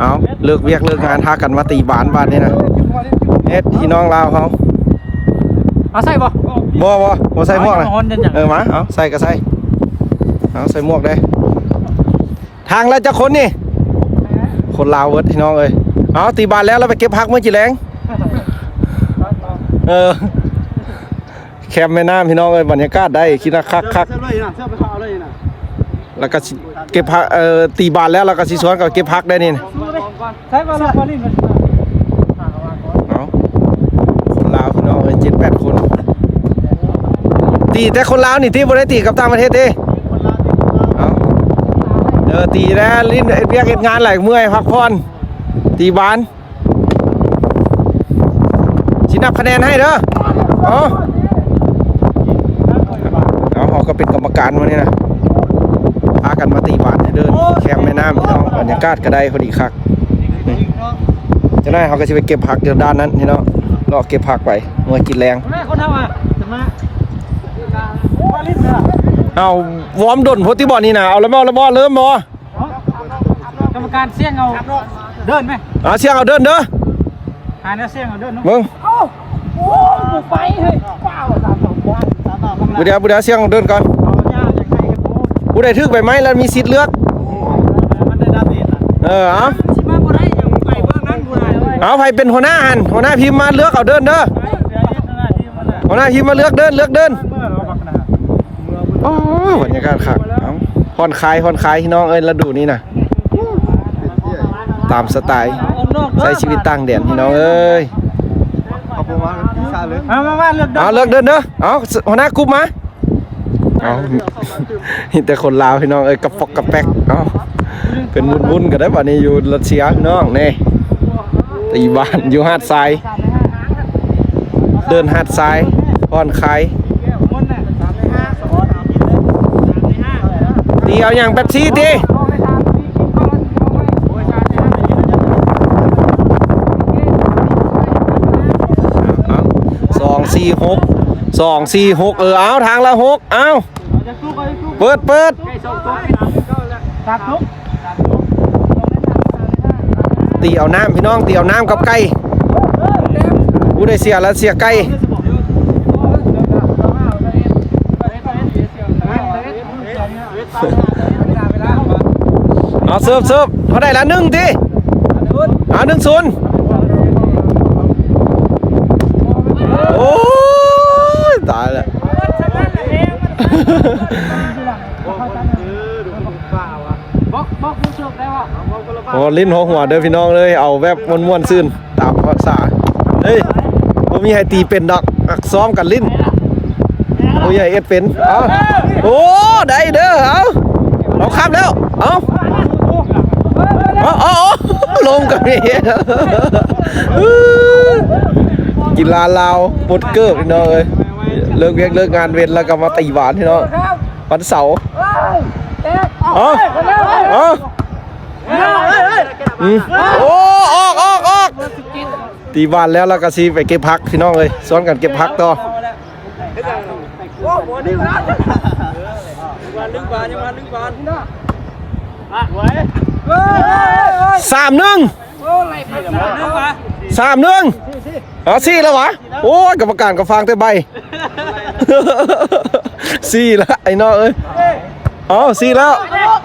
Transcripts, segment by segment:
ເອົາ ເລີກວຽກເລີກງານ ພາກັນມາຕີບານບາດນີ້ນະ. ເຮັດພີ່ນ້ອງລາວເຮົາ ເອົາໃສ່ບໍ່? ບໍ່ ບໍ່ ບໍ່ໃສ່ໝວກນະ. ເອົາ ເອີ ມາ ເອົາ ໃສ່ກໍໃສ່ ເອົາ ໃສ່ໝວກເດ້. ທາງລະຈັກຄົນນີ້? ຄົນລາວເບິດພີ່ນ້ອງເອີຍ. ເອົາ ຕີບານແລ້ວ ລະໄປເກັບຜັກມື້ຈີແລງ. ເອີ ແຄມແມ່ນ້ຳພີ່ນ້ອງເອີຍ ບັນຍາກາດໄດ້ ຄິດວ່າຄັກໆ. ແລ້ວກໍຊິເກັບຜັກ ເອີ ຕີບານແລ້ວ ແລ້ວກໍຊິຊວນກັນເກັບຜັກໄດ້ນີ້ນະ. ໃຊ້ວ່າລາວບໍ່ຫຼິ້ນ ເອົາ ຄົນລາວພີ່ນ້ອງເອີຍ ເຈັດແປດຄົນ. ຕີແຕ່ຄົນລາວນີ້ຕິ ບໍ່ໄດ້ຕີກັບຕ່າງປະເທດຕິ? ເອົາ ເອີ ຕີແລ້ວ ຫຼິ້ນ ເຮັດວຽກເຮັດງານຫຼາຍ ເມື່ອຍ ພັກຜ່ອນ ຕີບານ. ຊິນັບຄະແນນໃຫ້ເດີ. ເອົາ ເອົາ ເຮົາກໍເປັນກຳມະການມື້ນີ້ນະ ພາກັນມາຕີບານໃຫ້ເດີ ແຄມແມ່ນ້ຳພີ່ນ້ອງ ບັນຍາກາດກໍໄດ້ພໍດີຄັກ. ນີ້ ຈັກໜ້ອຍເຮົາກໍຊິໄປເກັບຜັກຢູ່ດ້ານນັ້ນພີ່ນ້ອງ ເລາະເກັບຜັກໄປ ເມື່ອກິນແລງ. ແມ່ຄົນເຮົາອະ ຈະມາ ເອົາ ວອມດົນໂພດຕິບໍ່ນີ້ນະ. ເອົາລະບໍ່ ລະບໍ່ ເລີ່ມບໍ່? ກຳມະການສ່ຽງເອົາເດີນໄໝ? ອ່າ ສ່ຽງເອົາເດີນເດີ ຫາແນວສ່ຽງເອົາເດີນເນາະ. ເບິ່ງ ເອົ້າ ໂອ້ຍ ບໍ່ໄປເຮີ້ຍ ປ້າວ ຕາມ ຕາມ ຕາມ ຕາມ ຜູ້ດຽວ ຜູ້ດຽວ ສ່ຽງເອົາເດີນກ່ອນ. ເອົາ ຢ່າ ຢາກໃຫ້ ຜູ້ໃດຖືກໃບໄມ້ລະມີສິດເລືອກ. ມັນໄດ້ດາເມດລະ ເອີ ເອົາ ຊິມາບໍ່ໄດ້ ຍັງໄປເບື້ອງນັ້ນບໍ່ໄດ້. ເອົາ ໃຜເປັນຫົວໜ້າຫັ້ນ ຫົວໜ້າທີມມາເລືອກເອົາເດີນເດີ ຫົວໜ້າທີມມາເລືອກເດີນ ເລືອກເດີນ. ໂອ້ ບັນຍາກາດຄັກ ເອົ້າ ຜ່ອນຄາຍ ຜ່ອນຄາຍ ພີ່ນ້ອງເອີຍ ລະດູນີ້ນະ ຕາມສະໄຕໃຊ້ຊີວິດຕ່າງແດນ ພີ່ນ້ອງເອີຍ. ມາ ມາ ມາ ເລືອກເດີ ເອົາ ເລືອກເດີນເດີ ເອົາ ຫົວໜ້າກຸ່ມມາ. ເອົ້າ ມີແຕ່ຄົນລາວ ພີ່ນ້ອງເອີຍ ກະປອກກະແປກ. ເອົ້າ ເປັນວຸ້ນໆ ກັນໄດ໋ ບັດນີ້ຢູ່ຣັດເຊຍ ພີ່ນ້ອງ ນີ້ ຕີບ້ານຢູ່ຫາດຊາຍ ເດີນຫາດຊາຍ ຜ່ອນຄາຍ. ຕີເອົາຫຍັງ ເປັບຊີຕິ? ເອົາ ສອງ ສີ່ ຫົກ ສອງ ສີ່ ຫົກ ເອີ ເອົາ ທາງລະຫົກ ເອົາ. ເປີດ ເປີດ ຕີເອົານ້ຳ ພີ່ນ້ອງ ຕີເອົານ້ຳກັບໄກ່. ຜູ້ໃດເສຍລະເສຍໄກ່. ເອົາ ເສີບ ເສີບ ເທົ່າໃດລະ ໜຶ່ງຕິ? ເອົາ ໜຶ່ງສູນ. ໂອ້ຍ ຕາຍແລ້ວ. ໂອ້ ຫຼິ້ນຫົວຫົວເດີພີ່ນ້ອງເອີຍ ເອົາແບບມ່ວນໆຊື່ນຕາມພາສາ. ເຮີ້ຍ ບໍ່ມີໃຜຕີເປັນດອກ ມັກຊ້ອມກັນຫຼິ້ນ ຜູ້ໃຫຍ່ເຮັດເປັນ. ເອົາ ໂອ້ ໄດ້ເດີ ເອົາ ເອົາ ຂ້າມແລ້ວ ເອົາ ເອົາ ເອົາ ລົງກັນ ກິລາລາວປົດເກີບ ພີ່ນ້ອງເອີຍ ເລີກວຽກເລີກງານເວັນ ແລ້ວກໍມາຕີບານ ພີ່ນ້ອງ ວັນເສົາ. ເອົາ ເອົາ ອືມ ໂອ້ ອອກ ອອກ ອອກ ຕີບານແລ້ວ ແລ້ວກໍຊິໄປເກັບຜັກ ພີ່ນ້ອງເອີຍ ຊວນກັນເກັບຜັກຕໍ່. ສາມໜຶ່ງ ສາມໜຶ່ງ ເອົາ ສີ່ແລ້ວຫວາ? ໂອ້ຍ ກຳມະການກໍຟັງແຕ່ໃບ ສີ່ລະ ໄອ້ນ້ອງເອີຍ. ເອົາ ສີ່ແລ້ວ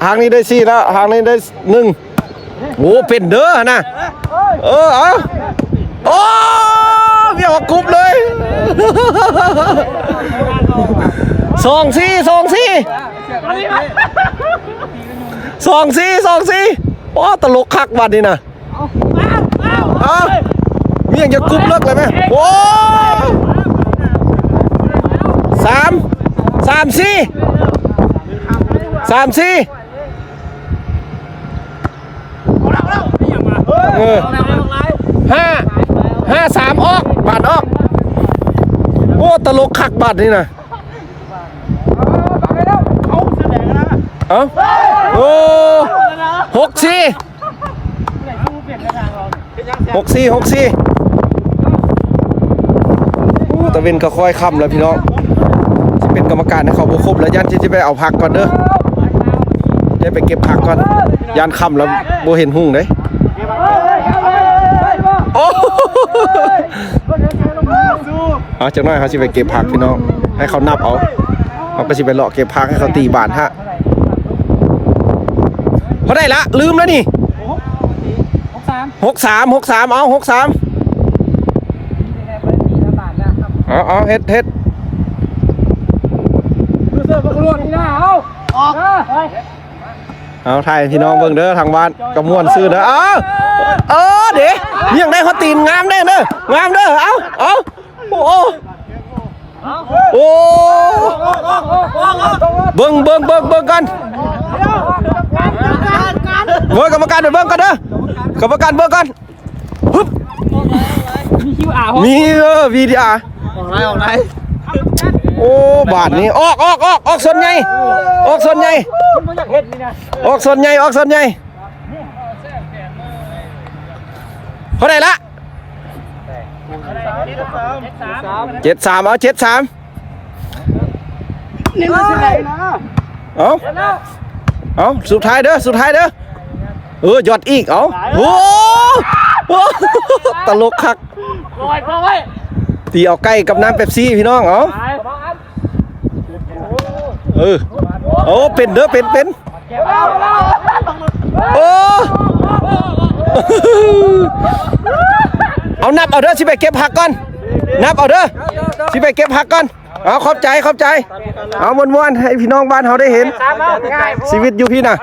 ທາງນີ້ໄດ້ສີ່ແລ້ວ ທາງນີ້ໄດ້ໜຶ່ງ. ໂອ້ ເປັນເດີຫັ້ນນະ. ເອີ ເອົາ ໂອ້ ວຽກວ່າກຸບເລີຍ. ສອງສີ່ ສອງສີ່ ສອງສີ່ ສອງສີ່. ໂອ້ ຕະຫຼົກຄັກບັດນີ້ນະ. ເອົ້າ ມີຫຍັງຈະກຸບເລິກເລີຍແມ. ໂອ້ ສາມ ສາມສີ່ ສາມສີ່. ເອີ ຫ້າ ຫ້າສາມ ອອກ ບາດອອກ. ໂອ້ ຕະຫຼົກຄັກບາດນີ້ນະ. ເອົ້າ ໂອ້ ຫົກສີ່ ຫົກສີ່ ຫົກສີ່. ໂອ້ ຕາເວັນກໍຄ່ອຍຄ່ຳແລ້ວພີ່ນ້ອງ ຊິເປັນກຳມະການໃຫ້ເຂົາບໍ່ຄົບແລ້ວ ຢ້ານຊິໄປເອົາຜັກກ່ອນເດີ ໄດ້ໄປເກັບຜັກກ່ອນ ຢ້ານຄ່ຳແລ້ວບໍ່ເຫັນຮຸ່ງເດ້. ໂອ້ ເອົາ ຈັກໜ້ອຍເຮົາຊິໄປເກັບຜັກພີ່ນ້ອງ ໃຫ້ເຂົານັບເອົາ ເຮົາກໍຊິໄປເລາະເກັບຜັກໃຫ້ເຂົາຕີບາດຮະ. ເທົ່າໃດລະ? ລືມແລ້ວນີ້. ຫົກສາມ ຫົກສາມ ເອົາ ຫົກສາມ ເອົາ ເອົາ ເຮັດ ເຮັດ ເອົາ ຖ່າຍໃຫ້ພີ່ນ້ອງເບິ່ງເດີ ທາງບ້ານກໍມ່ວນຊື່ນເດີ. ເອົາ ເອີ ເດ້ ຍັງໄດ້ຮອດຕີນ ງາມເດ້ເດີ ງາມເດີ. ເອົາ ເອົາ ໂອ້ ໂອ້ ເບິ່ງ ເບິ່ງ ເບິ່ງ ເບິ່ງກ່ອນ ເບິ່ງ ກຳມະການໄປເບິ່ງກ່ອນເດີ ກຳມະການເບິ່ງກ່ອນ. ຮຶບ ມີຄິວອາ ມີ ເອີ ວີດີອາ ອອກໄດ້ ອອກໄດ້. ໂອ້ ບາດນີ້ ອອກ ອອກ ອອກ ອອກສ່ວນໃຫຍ່ ອອກສ່ວນໃຫຍ່ ມັນບໍ່ຢາກເຮັດນີ້ນະ ອອກສ່ວນໃຫຍ່ ອອກສ່ວນໃຫຍ່. ເທົ່າໃດລະ? ເຈັດສາມ ເອົາ ເຈັດສາມ ເອົາ ເອົາ ສຸດທ້າຍເດີ ສຸດທ້າຍເດີ. ເອີ ຢອດອີກ ເອົາ ໂອ້ ໂອ້ ຕະຫຼົກຄັກ ຕີເອົາໄກ່ກັບນ້ຳເປັບຊີພີ່ນ້ອງ. ເອົາ ເອີ ໂອ້ ເປັນເດີ ເປັນ ເປັນ ໂອ້ ເອົາ ນັບເອົາເດີ ຊິໄປເກັບຜັກກ່ອນ ນັບເອົາເດີ ຊິໄປເກັບຜັກກ່ອນ. ເອົາ ຂອບໃຈ ຂອບໃຈ ເອົາ ມ່ວນໆ ໃຫ້ພີ່ນ້ອງບ້ານເຮົາໄດ້ເຫັນຊີວິດຢູ່ພີ້ນະ.